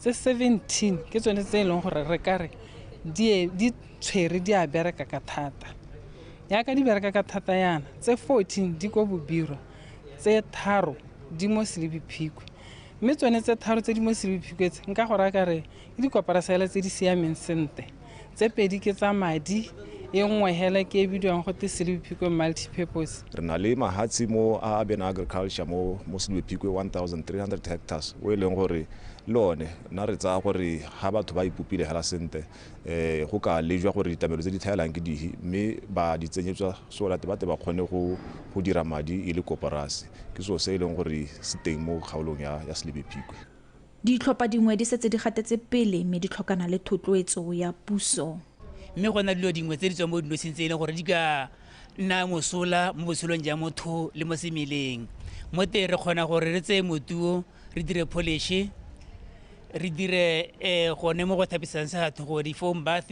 Tse 17 ke tsone tse e leng gore re ka re di tshwere di a bereka ka thata. Yaka di bereka ka thata yana, tse 14 di ko Bobirwa, tse 3 di mo Selebi Phikwe. Mme tsone tse 3 tse di mo Selebi Phikwe tse nka go raya ka re ke dikoporasele tse di siameng sentle. Tse 2 ke tsa madi, e nngwe hela ke e bidiwang gote Selebi Phikwe multipurpose. Re na le mahatshe mo a urban agriculture mo Selebi Phikwe 1300 hectares, o e leng gore le one nna re tsaya gore ga batho ba ipopile hela sentle, go ka lejwa gore ditlamelo tse di tlhaelang ke dihi, mme ba di tsenyetswa so that ba tle ba kgone go dira madi e le koporase. Ke selo se e leng gore se teng mo kgaolong ya Selebi Phikwe. Ditlhopha dingwe di setse di gatetse pele mme di tlhokana le thotloetso ya puso. Mme go na le dilo dingwe tse di tswang mo dinotshing tse e leng gore di ka nna mosola mo botshelong jwa motho le mo semeleng. Mo teng re kgona gore re tseye motuo, re dire polish, re dire gone mo go thapisang segatho gore di-foam bath.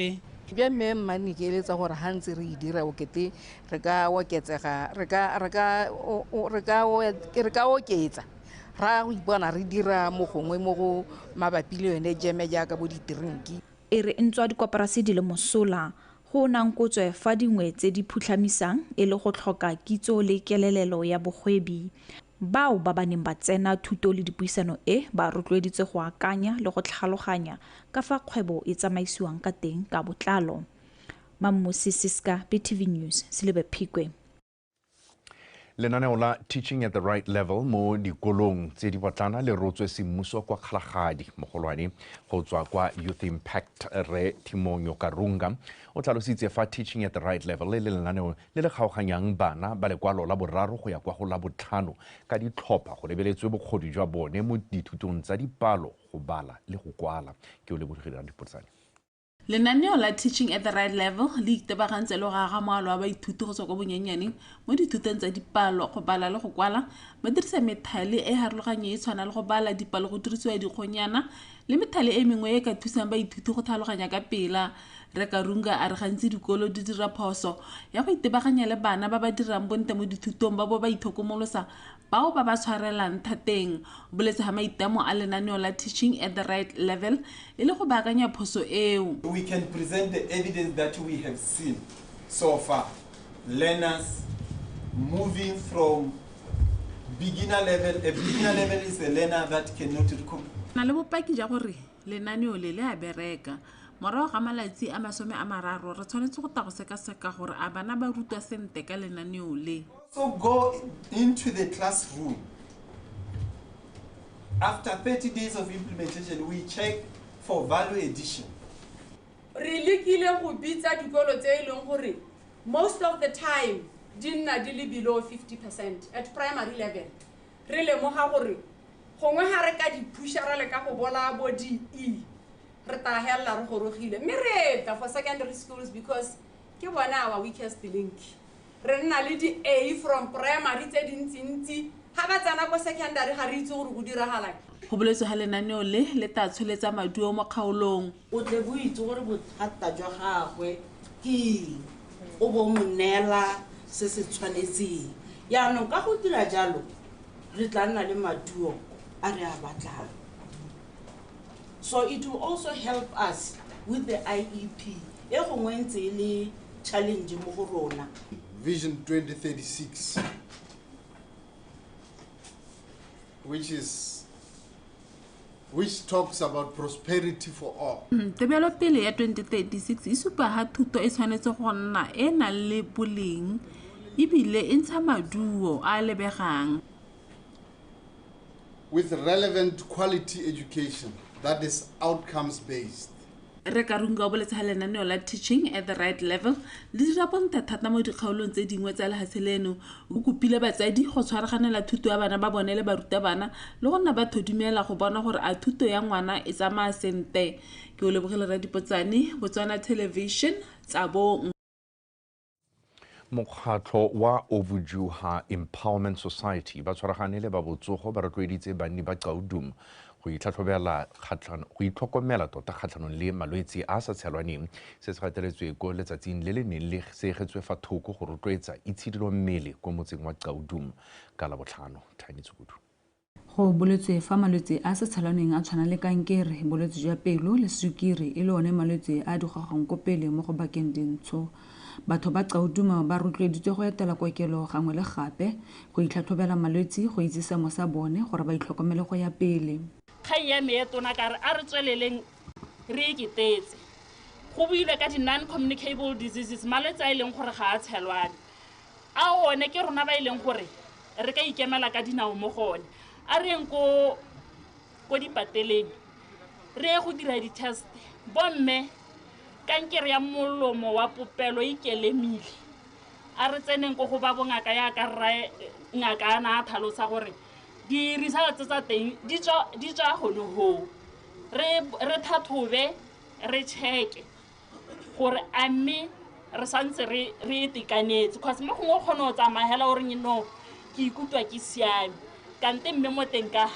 Bja mme mmane ke eletsa gore ha ntse re e dira okete re ka oketsega, re ka, re ka, o, o, re ka o, re ka oketsa. Ra go ipona re dira mo gongwe mo go mabapi le yone jeme jaaka bo ditrinki. E re ntswa dikoporase di le mosola, go nankotswe fa dingwe tse di phutlhamisang e le go tlhoka kitso le kelelelo ya bogwebi. Bao ba ba neng ba tsena thuto le dipuisano e ba rotloeditswe go akanya le go tlhaloganya ka fa kgwebo e tsamaisiwang ka teng ka botlalo. Mammusi Siska, BTV News, Selebi Phikwe. Lenaneo la Teaching at the Right Level mo dikolong tse di potlana le rotswe semmuso kwa Kgalagadi. Mogolwane go tswa kwa Youth Impact Re Thimonyo Karunga o tlhalositse fa Teaching at the Right Level le lenaneo le le kgaoganyang bana ba lekwalo la boraro go ya kwa go la botlhano ka ditlhopha go lebeletswe bokgoni jwa bone mo dithutong tsa dipalo, go bala le go kwala. Ke o lebogile Radipotsane. Lenaneo la Teaching at the Right Level le itebagantse le go aga moalo wa baithuti go tswa kwa bonyenyaneng mo dithutong tsa dipalo, go bala le go kwala, ba dirisa methale e harologanyeng e tshwana le go bala dipalo go dirisiwa dikgonyana le methale e mengwe e e ka thusang baithuti go tlhaloganya ka pela. Rre Karunga a re gantsi dikolo di dira phoso ya go itebaganya le bana ba ba dirang bontle mo dithutong ba bo ba itlhokomolosa bao ba ba tshwarelang thateng. O boletse ga maitlamo a lenaneo la Teaching at the Right Level e le go baakanya phoso eo. We can present the evidence that we have seen so far. Learners moving from beginner level. A beginner level is a learner that cannot recognize. Na le bopaki ja gore lenaneo le le a bereka. Morago ga malatsi a 30 re tshwanetse go tla go sekaseka gore a bana ba rutwa sentle ka lenaneo le. So go into the classroom. After 30 days of implementation, we check for value addition. Re lekile go bitsa dikolo tse e leng gore most of the time di nna di le below 50% at primary level. Re lemoga gore gongwe ga re ka di pusha ra leka go bola bo di E, re tla hella re gorogile. Mme re etla for secondary schools because ke bona our weakest link. Re nna le di A from primary tse dintsintsi, ga ba tsena ko secondary ga re itse gore go diragalang. Go boletswe ga lenaneo le le tla tsholetsa maduo mo kgaolong. O tle bo itse gore bothata jwa gagwe ke eng, o bo mo neela se se tshwanetseng. Jaanong ka go dira jalo re tla nna le maduo a re a batlang. So it will also help us with the IEP e gongwe ntse e le challenge mo go rona. Vision 2036, which talks about prosperity for all. Tebelopele ya 2036 e supa ha thuto e tshwanetse go nna e nang le boleng ebile e ntsha maduo a lebegang. With relevant quality education that is outcomes based. Rre Karunga o boletse ha lenaneo la Teaching at the Right Level le dira bontle thata mo dikgaolong tse dingwe tsa lehatshe leno. O kopile batsadi go tshwaraganela thuto ya bana ba bone le barutabana le go nna ba thodumela go bona gore a thuto ya ngwana e tsamaya sentle. Ke o lebogile Radipotsane, Botswana Television, Tsabong. Mokgatlho wa Ovujuha Empowerment Society ba tshwaragane le ba botsogo ba rotloeditse banni ba Qaudum go itlhatlhobela kgatlhano, go itlhokomela tota kgatlhanong le malwetse a sa tshelwaneng. Se se gateletswe ko letsatsing le le neng le segetswe fa thoko go rotloetsa itshidilo mmele ko motseng wa Qaudum ka Labotlhano. Tiny Tshukudu. Go boletswe fa malwetse a sa tshelanweng a tshwana le kankere, bolwetse jwa pelo le sukiri e le one malwetse a a di gogang ko pele mo go bakeng dintsho. Batho ba Qauduma ba rotloeditswe go etela kokelo gangwe le gape go itlhatlhobela malwetse go itse seemo sa bone gore ba itlhokomele go ya pele. Kgang ya me e tona ka re a re tsweleleng re iketetse. Go builwe ka di-non-communicable diseases, malwetse a e leng gore ga a tshelwane. A one ke rona ba e leng gore re ka ikemela ka dinao mo go one. A re yeng ko dipateleng re ye go dira di-test. Bomme, kankere ya molomo wa popelo e ikelemile. A re tseneng ko go ba bongaka yaka rra ngaka a na a tlhalosa gore di-results tsa teng di tswa gone hoo. Re tlhatlhobe, re check-e gore a mme re santse re itekanetse, cause mo gongwe o kgona go tsamaya hela o reng no ke ikutlwa ke siame, kante mme mo teng ka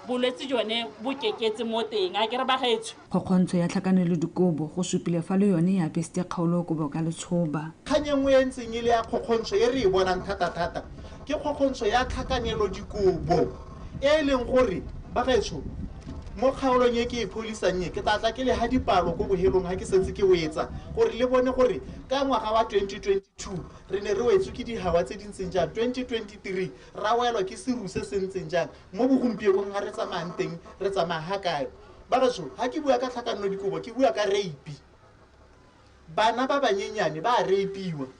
bolwetse jone bo keketse mo teng, a ke re bagaetsho. Kgokgontsho ya tlhakanelo dikobo go supile fa le yone e apesitse kgaolo kobo ka letshoba. Kgang e nngwe e ntseng e le ya kgokgontsho e re e bonang thata-thata ke kgokgontsho ya tlhakanelo dikobo e e leng gore bagaetsho mo kgaolong e ke e pholisang e ke tla tla ke le ha dipalo ko bohelong ha ke setse ke wetsa gore le bone gore ka ngwaga wa 2022 re ne re wetswe ke dihawa tse di ntseng jang, 2023 ra welwa ke seru se se ntseng jang, mo bogompienong ha re tsamayang teng re tsamaya ha kae. Bagaetsho, ha ke bua ka tlhakanelo dikobo ke bua ka rape. Bana ba banyenyane ba a rapiwa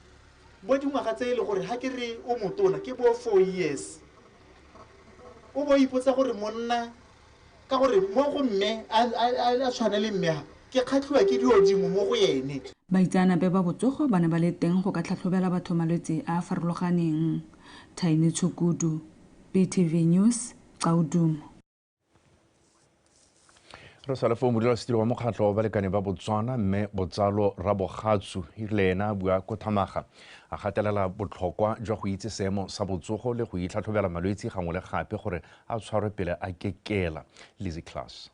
bo dingwaga tse e le gore ha ke re o motona ke bo 4 years, o bo ipotsa gore monna ka gore mo go mme a tshwane le mme ha ke kgatlhiwa ke dilo dingwe mo go ene. Baitseanape ba botsogo ba ne ba le teng go ka tlhatlhobela batho malwetse a a farologaneng. Thaini Tshukudu, BTV News, Qauduma. Re sale foo modulasetilo wa mokgatlho wa balekane ba Botswana mme Botsalo Rabogatsu e rile ena a bua ko Thamaga a gatelela botlhokwa jwa go itse seemo sa botsogo le go itlhatlhobela malwetse gangwe le gape gore a tshwarwe pele a kekela. Lizzy Class.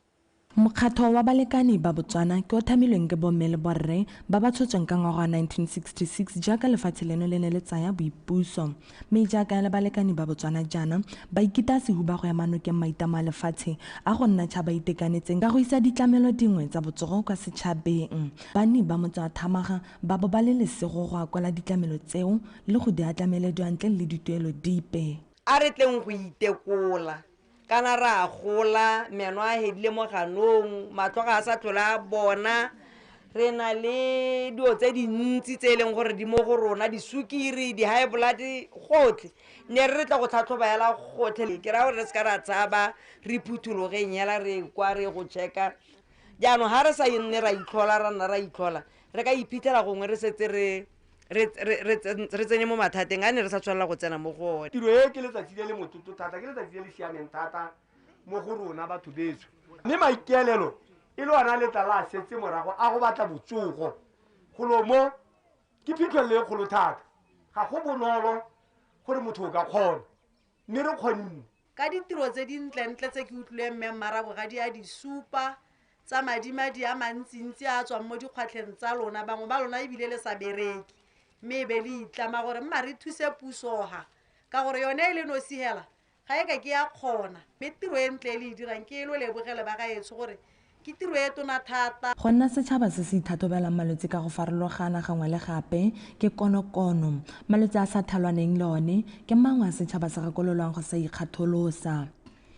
Mokgatho wa balekane ba Botswana ke o thamilweng ke bomme le borre ba ba tshotsweng ka ngwaga wa 1966 jaaka lefatshe leno le ne le tsaya boipuso. Mme jaaka le balekane ba Botswana jaana ba ikita sehuba go ema nokeng maitlamo a lefatshe a go nna tšhaba itekanetseng ka go isa ditlamelo dingwe tsa botsogo kwa setšhabeng. Banni ba motse wa Thamaga ba bo ba le lesego go akola ditlamelo tseo le go di atlamelediwa ntle le dituelo dipe. A re tleng go itekola kana ra gola, meno a hedile mo ganong, matlho ga a sa tlhola a bona, re na le dilo tse dintsi tse e leng gore di mo go rona, disukiri, di-high blood, gotlhe. Ne re tla go tlhatlhoba hela gotlhe, ke raya gore re seka ra tshaba, re phuthologeng hela re kwa re go check-a. Jaanong ha re sa nne ra itlhola, ra nna ra itlhola, re ka iphitlhela gongwe re setse re tsene mo mathateng a ne re sa tshwanela go tsena mo go one. Tiro e ke letsatsi le le motlotlo thata, ke letsatsi le le siameng thata mo go rona batho betsho. Mme maikaelelo e le ona letla la setse morago a go batla botsogo. Golo mo ke phitlhelelo e kgolo thata, ga go bonolo gore motho o ka kgona, mme re kgonne. Ka ditiro tse dintlentle tse ke utlwileng mme Mmarabogadi a di supa tsa madimadi a mantsintsi a tswang mo dikgwatlheng tsa lona, bangwe ba lona ebile le sa bereke, mme e be le itlama gore mma re thuse puso ha ka gore yone e le nosi hela ga e ka ke ya kgona. Mme tiro e ntle e le e dirang ke e lo lebogele ba gaetsho gore ke tiro e tona thata. Go nna setšhaba se se ithathobelang malwetse ka go farologana gangwe le gape ke konokono. Malwetse a sa thalwaneng le one ke mangwe a setšhaba se gakololwang go sa ikgatholosa.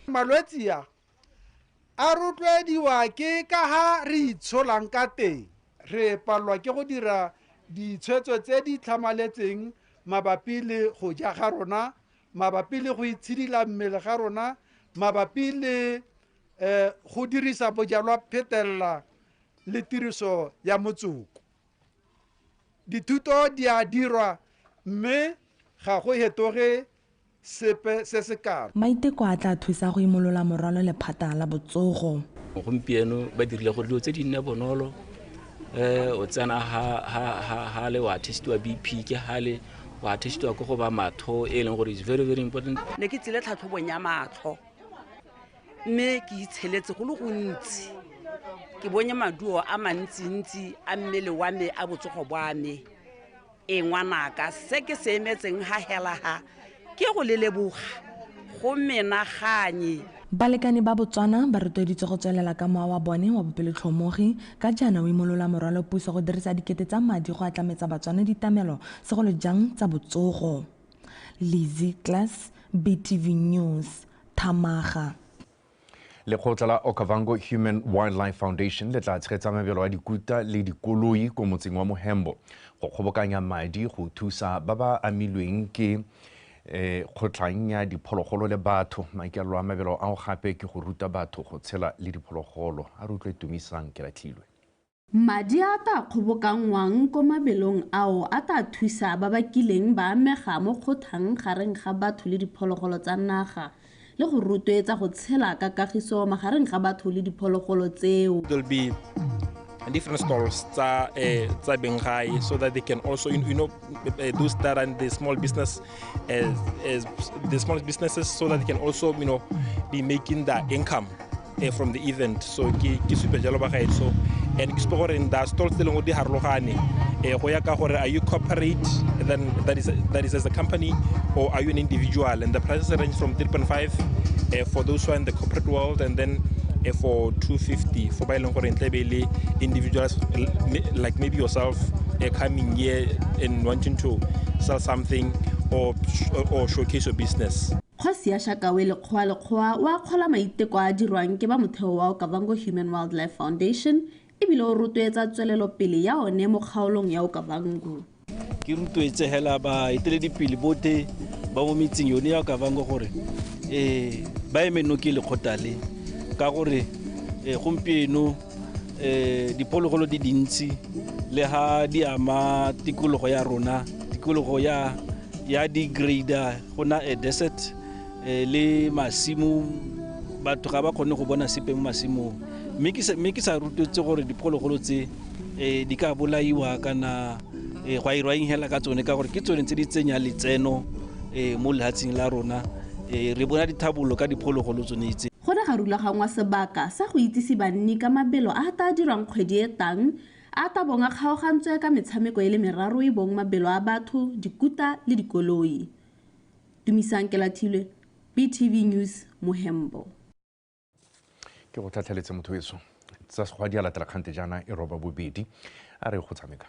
Malwetse a a rotloediwa ke ka ha re itsholang ka teng, re palelwa ke go dira ditshwetso tse di tlhamaletseng mabapi le go ja ga rona, mabapi le go itshidila mmele ga rona, mabapi le go dirisa bojalwa phetelela le tiriso ya motsoko. Dithuto di a dirwa mme ga go hetoge sepe se se kalo. Maiteko a tla thusa go imolola morwalo lephata la botsogo. Gompieno ba dirile gore dilo tse di nne bonolo. O tsena ha le wa testiwa BP ke hale wa testiwa ko go ba matho e leng gore is very very important. Ne ke tsile tlhatlhobong ya matlho mme ke itsheletse go le gontsi, ke bonye maduo a mantsintsi a mmele wa me a botsogo bwa me. E ngwanaka se ke se emetseng ha hela ha ke go le leboga go menaganye. Balekane ba Botswana ba rotloeditswe go tswelela ka mowa wa bone wa bopelotlhomogi ka jaana o imolola morwalo puso go dirisa dikete tsa madi go atlametsa Batswana ditlamelo segolo jang tsa botsogo. Lizzy Class, BTV News, Thamaga. Lekgotla la Okavango Human Wildlife Foundation le tla tshegetsa mabelo a dikuta le dikoloi ko motseng wa Mohembo go kgobokanya madi go thusa ba ba amilweng ke kgotlhang ya diphologolo le batho. Maikaelelo a mabelo ao gape ke go ruta batho go tshela le diphologolo. A re utlwe Tumisang Kelatlhilwe. Madi a tla kgobokanngwang ko mabelong ao a tla thusa ba ba kileng ba amega mo kgotlhang gareng ga batho le diphologolo tsa naga le go rotloetsa go tshela ka kagiso magareng ga batho le diphologolo tseo. There'll be different stalls tsa benggae so that they can also, you know, those that run the small business, the small businesses, so that they can also, you know, be making their income from the event. So ke supe jalo ba gaetso, and ke supe gore the stalls tse leng di harologane go ya ka gore are you corporate, then that is as a company, or are you an individual, and the prices range from 3.5 for those who are in the corporate world, and then for 250 for ba e leng gore ntle be le individuals like maybe yourself coming here and wanting to sell something or showcase your business. Kgosi ya Shakawe Lekgoa wa kgola maiteko a dirwang ke ba motheo wa Okavango Human Wildlife Foundation ebile o rotloetsa tswelelopele ya one mo kgaolong ya Okavango. Ke rotloetse hela ba eteledipele bote ba mo metseng yone ya Okavango gore ba eme nokeng lekgotla le ka gore gompieno diphologolo di dintsi le ha di ama tikologo ya rona, tikologo ya degrader go na a desert le masimo, batho ga ba kgone go bona sepe mo masimong, mme ke sa rutetse gore diphologolo tse di ka bolaiwa kana go a irwa eng hela ka tsone, ka gore ke tsone tse di tsenya letseno mo lehatsheng la rona. Re bona dithabolo ka diphologolo tsone tse. Go ne ga rulaganngwa sebaka sa go itsise banni ka mabelo a ta dirwang kgwedi e tang a ta bong a kgaogantswe ka metshameko e le meraro e bong mabelo a batho, dikuta le dikoloi. Tumisang Kelathilwe, BTV News, Mohembo. Ke go tlhatlheletse motho eso tsa segwa di a latela kgante jaana e roba bobedi a re go tshameka.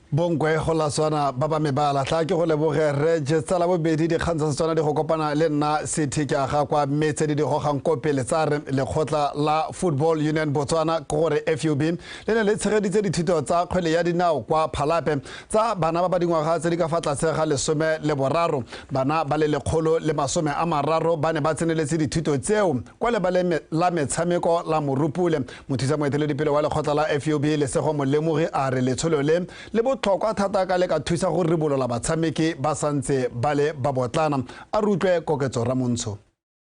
Bonkwe go la swana ba ba mebala tla ke go leboge re tsa la bobedi dikgang tsa Setswana di go kopana le nna Sethe ke aga kwa metse di di gogang ko pele tsa re lekgotla la Football Union Botswana ke gore FUB le ne le tshegeditse dithuto tsa kgwele ya dinao kwa Phalape tsa bana ba ba dingwaga tse di ka fa tlase ga 13. Bana ba le 130 ba ne ba tseneletse dithuto tseo kwa lebaleng la metshameko la Morupule. Mothusa moeteledipele wa lekgotla la FUB Lesego Molemogi a re letsholo le le botlhokwa thata ka le ka thusa go ribolola batshameki ba santse ba le babotlana. A rutlwe Koketso Ramontsho.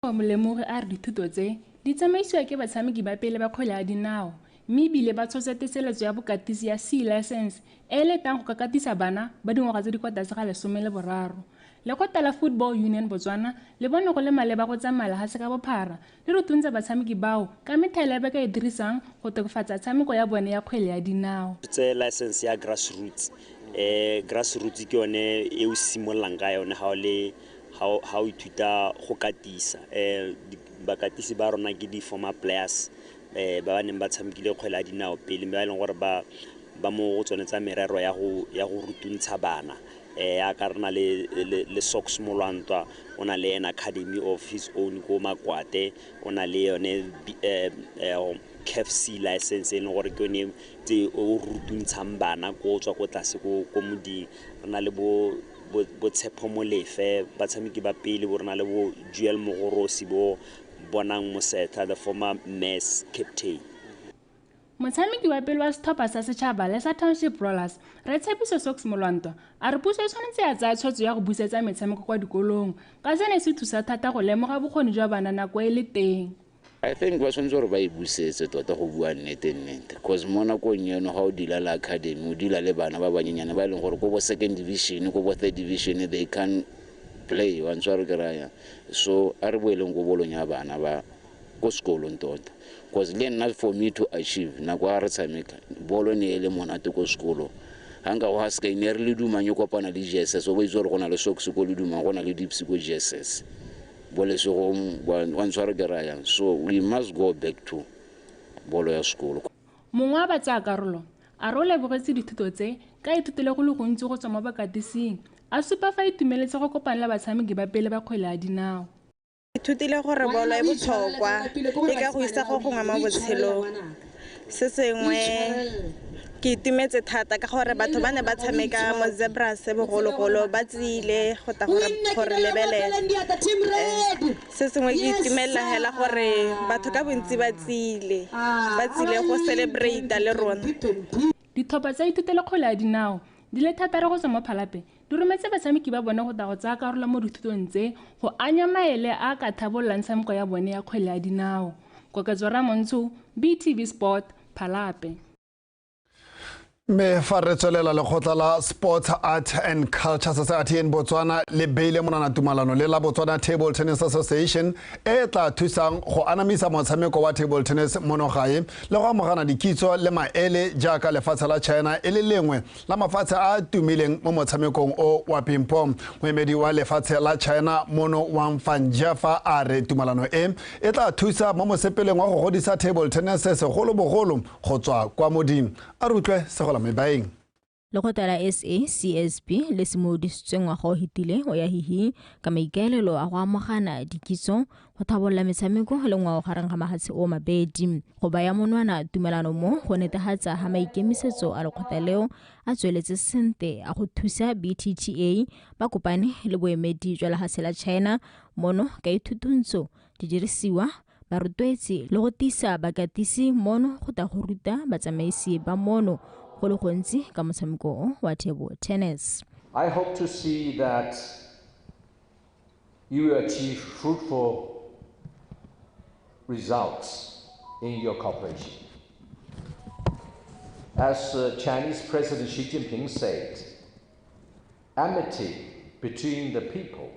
Molemogi a re dithuto tse di tsamaisiwa ke batshameki ba pele ba kgwele ya dinao, mme ebile ba tshotse teseletso ya bokatisi ya C license e letang go ka katisa bana ba dingwaga tse di kwa tlase ga 13. Lekgotla la Football Union Botswana le bone go le maleba go tsamaya lehatshe ka bophara le rutuntsa batshameki bao ka methale ba ka e dirisang go tokafatsa tshameko ya bone ya kgwele ya dinao. Tse license ya grassroots, grassroots ke yone e o simololang ka yone ha o le ha o ithuta go katisa. Bakatisi ba rona ke di former players ba ba neng ba tshamekile kgwele ya dinao pele, mme ba e leng gore ba mo go tsone tsa merero ya go rutuntsha bana. Ya ka rena le Sox Molwantwa o na le an academy of his own ko Makwate, o na le yone KFC license e leng gore ke yone tse o rutuntshang bana ko tswa ko tlase ko moding. Re na le bo Tshepo Molefe batshameki ba pele, bo re na le bo Joel Mogorosi, bo Bonang Mosetha the former MES captain. Motshameki wa pele wa setlhopha sa setšhaba le sa Township Rollers, re Tshepiso Sox Molwantwa, a re puso e tshwanetse ya tsaya tshwetso ya go busetsa metshameko kwa dikolong ka sene se thusa thata go lemoga bokgoni jwa bana nako e le teng. I think ba tshwanetse gore ba e busetse tota go bua nnete, cause mo nakong eno ga o dila le academy o dila le bana ba banyenyane ba e leng gore ko bo second division ko bo third division they can play wa ntshware ke raya. So a re boeleng ko bolong ya bana ba ko sekolong tota, cause le nna for me to achieve nako a re tshameka bolo ne e le monate ko sekolong. Ga nka go ga sekai ne re le dumang e kopana le GSS, o bo itse gore go na le socks ko le dumang, go na le dips ko GSS, bo lesego wa ntshware ke raya. So we must go back to bolo ya sekolo. Mongwe wa batsaya karolo a re o lebogetse dithuto tse ka ithutile go le gontsi go tswa mo bakatising, a supa fa itumeletse go kopana le batshameki ba pele ba kgwele ya dinao. Ithutile gore bolo e botlhokwa e ka go isa go gongwe mo botshelong. Se sengwe ke itumetse thata ka gore batho ba ne ba tshameka mo Zebras bogologolo ba tsile go tla gore lebelela. Se sengwe ke itumelela hela gore batho ka bontsi ba tsile go celebrate le rona. Ditlhopha tsa ithutelo kgwele ya dinao di le thataro go tswa mo Phalape di rometse batshameki ba bone go tla go tsaya karolo mo dithutong tse go anya maele a ka thabololang tshameko ya bone ya kgwele ya dinao. Koketso Ramontsho, BTV Sport, Phalape. Mme fa re tswelela, lekgotla la Sports Art and Culture Society in Botswana le beile monana tumalano le la Botswana Table Tennis Association e tla thusang go anamisa motshameko wa table tennis mono gae le go amogana dikitso le maele jaaka lefatshe la China e le lengwe la mafatshe a tumileng mo motshamekong o wa ping pong. Moemedi wa lefatshe la China mono Wang Fanjefa a re tumalano e e tla thusa mo mosepeleng wa go godisa table tennis segolobogolo go tswa kwa modimo. A re utlwe segola mebaeng. Lekgotla la SACSB le simolodisitswe ngwaga o fetileng o ya hihi ka maikaelelo a go amogana dikitso go thabolola metshameko le ngwao gareng ga mafatshe o mabedi. Go baya monwana tumelano mo go netefatsa ga maikemisetso a lekgotla leo a tsweletse sente a go thusa BTTA ba kopane le boemedi jwa lefatshe la China mono ka ithutuntsho didirisiwa barutwetsi le go tisa bakatisi mono go tla go ruta batsamaisi ba mono go le gontsi ka motshameko wa table tennis. I hope to see that you will achieve fruitful results in your cooperation. As Chinese President Xi Jinping said, amity between the people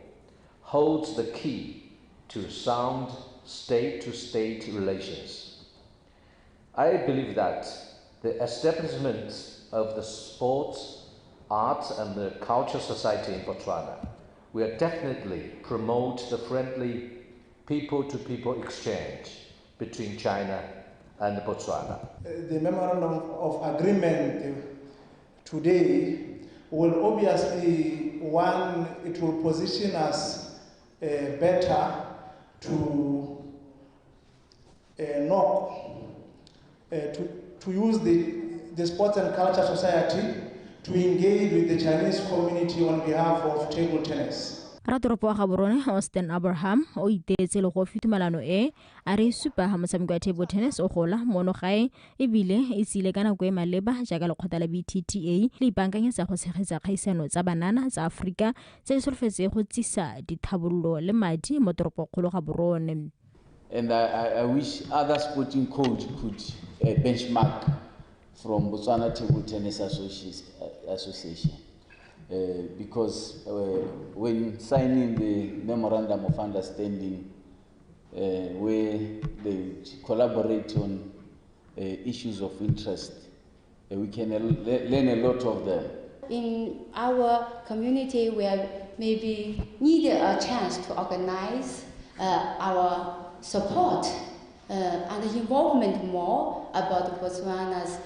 holds the key to sound state-to-state relations. I believe that the establishment of the Sports, Arts and the Culture Society in Botswana will definitely promote the friendly people-to-people exchange between China and Botswana. The memorandum of agreement today will obviously, one, it will position us better to to use the Sports and Culture Society to engage with the Chinese community on behalf of table tennis. Ratoropo wa Gaborone Austin Abraham o iteetse le go tumelano e a re supa ga motshameko wa table tennis o gola mono gae ebile e tsile ka nako e maleba jaaka lekgotla la BTTA le ipaakanyetsa go tshegetsa kgaisano tsa banana tsa Aforika tse di solofetseng go tsisa dithabololo le madi mo toropokgolo Gaborone. And I wish other sporting coach could benchmark from Botswana Table Tennis Association. Because when signing the memorandum of understanding, where they collaborate on issues of interest, we can learn a lot of them. In our community, we are maybe need a chance to organize our support and involvement more about Botswana's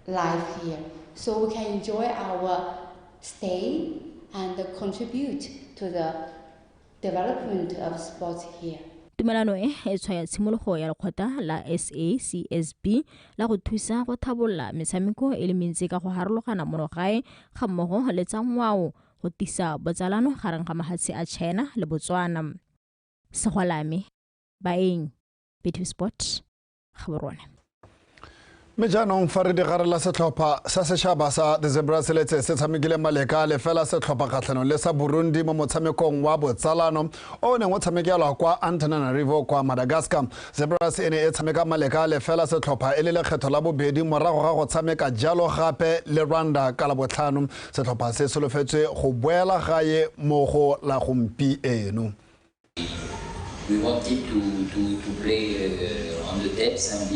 life here, so we can enjoy our stay and contribute to the development of sports here. Tumelano e e tshwaya tshimologo ya lekgotla la SACSB la go thusa go thabolola metshameko e le mentsi ka go harologana mono gae ga mmogo le tsa ngwao go tisa botsalano gareng ga mafatshe a China le Botswana. Segwalame, Baeng, BTV Sport, Gaborone. Mme jaanong fa re digarela setlhopha sa setšhaba sa The Zebras letse se tshamekile maleka lefela setlhopha kgatlhanong le sa Burundi mo motshamekong wa botsalano o neng o tshamekelwa kwa Antananarivo kwa Madagascar. Zebras e ne e tshameka maleka lefela setlhopha e le lekgetho la bobedi morago ga go tshameka jalo gape le Rwanda ka Labotlhano. Setlhopha se solofetswe go boela gae mo go la gompieno. We wanted to play on the depths and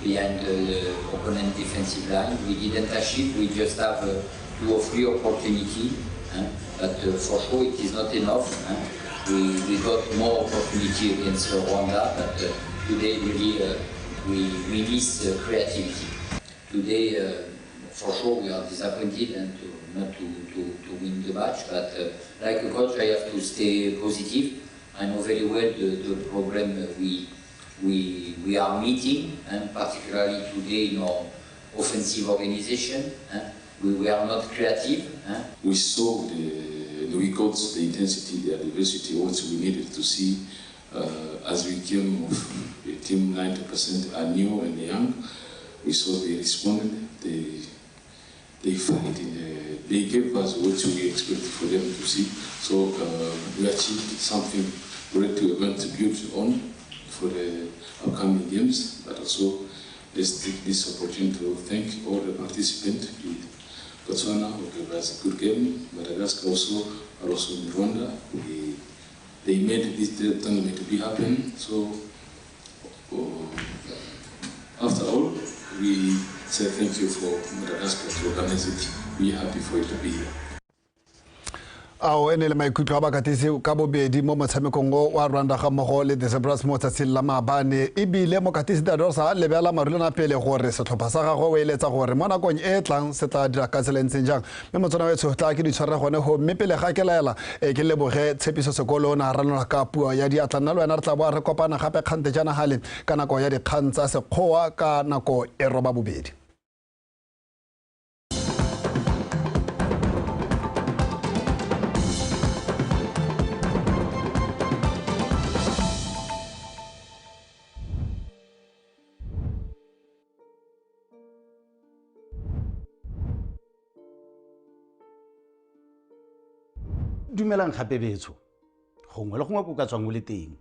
behind the opponent defensive line. We didn't achieve, we just have 2 or 3 opportunities, but for sure it is not enough. We got more opportunity against Rwanda, but today really we miss creativity. Today for sure we are disappointed and not to win the match, but like a coach I have to stay positive. I know very well the problem we are meeting, and particularly today in our offensive organization. We are not creative. We saw we got the intensity, the diversity, what we needed to see as we came of a team 90% are new and young. We saw they responded, they fight, they gave us what we expected for them to see. So we achieved something great we are going to build on for the upcoming games, but also let's take this opportunity to thank all the participants. Botswana, who gave us a good game, Madagascar also, but also in Rwanda. They made this tournament to be happen. So after all, we say thank you for Madagascar to organize it. We are happy for it to be here. Ao ene le maikutlo a bakatisi ka bobedi mo motshamekong o wa Rwanda ga mmogo le The Zebras mo tsatsing la maabane. Ebile mokatisi Dadosa lebela marulana pele gore setlhopha sa gagwe o eletsa gore mo nakong e tlang se tla dira ka tsela e ntseng jang. Mme motswana wetsho tla ke di tshware gone go mme pele ga ke laela ke leboge Tshepiso Sekolo o ne a ranola ka puo ya diatla. Nna le wena re tla boa re kopana gape kgante jaana gale ka nako ya dikgang tsa Sekgowa ka nako e 8:30. Dumelang gape betsho gongwe le gongwe ko ka tswang o le teng.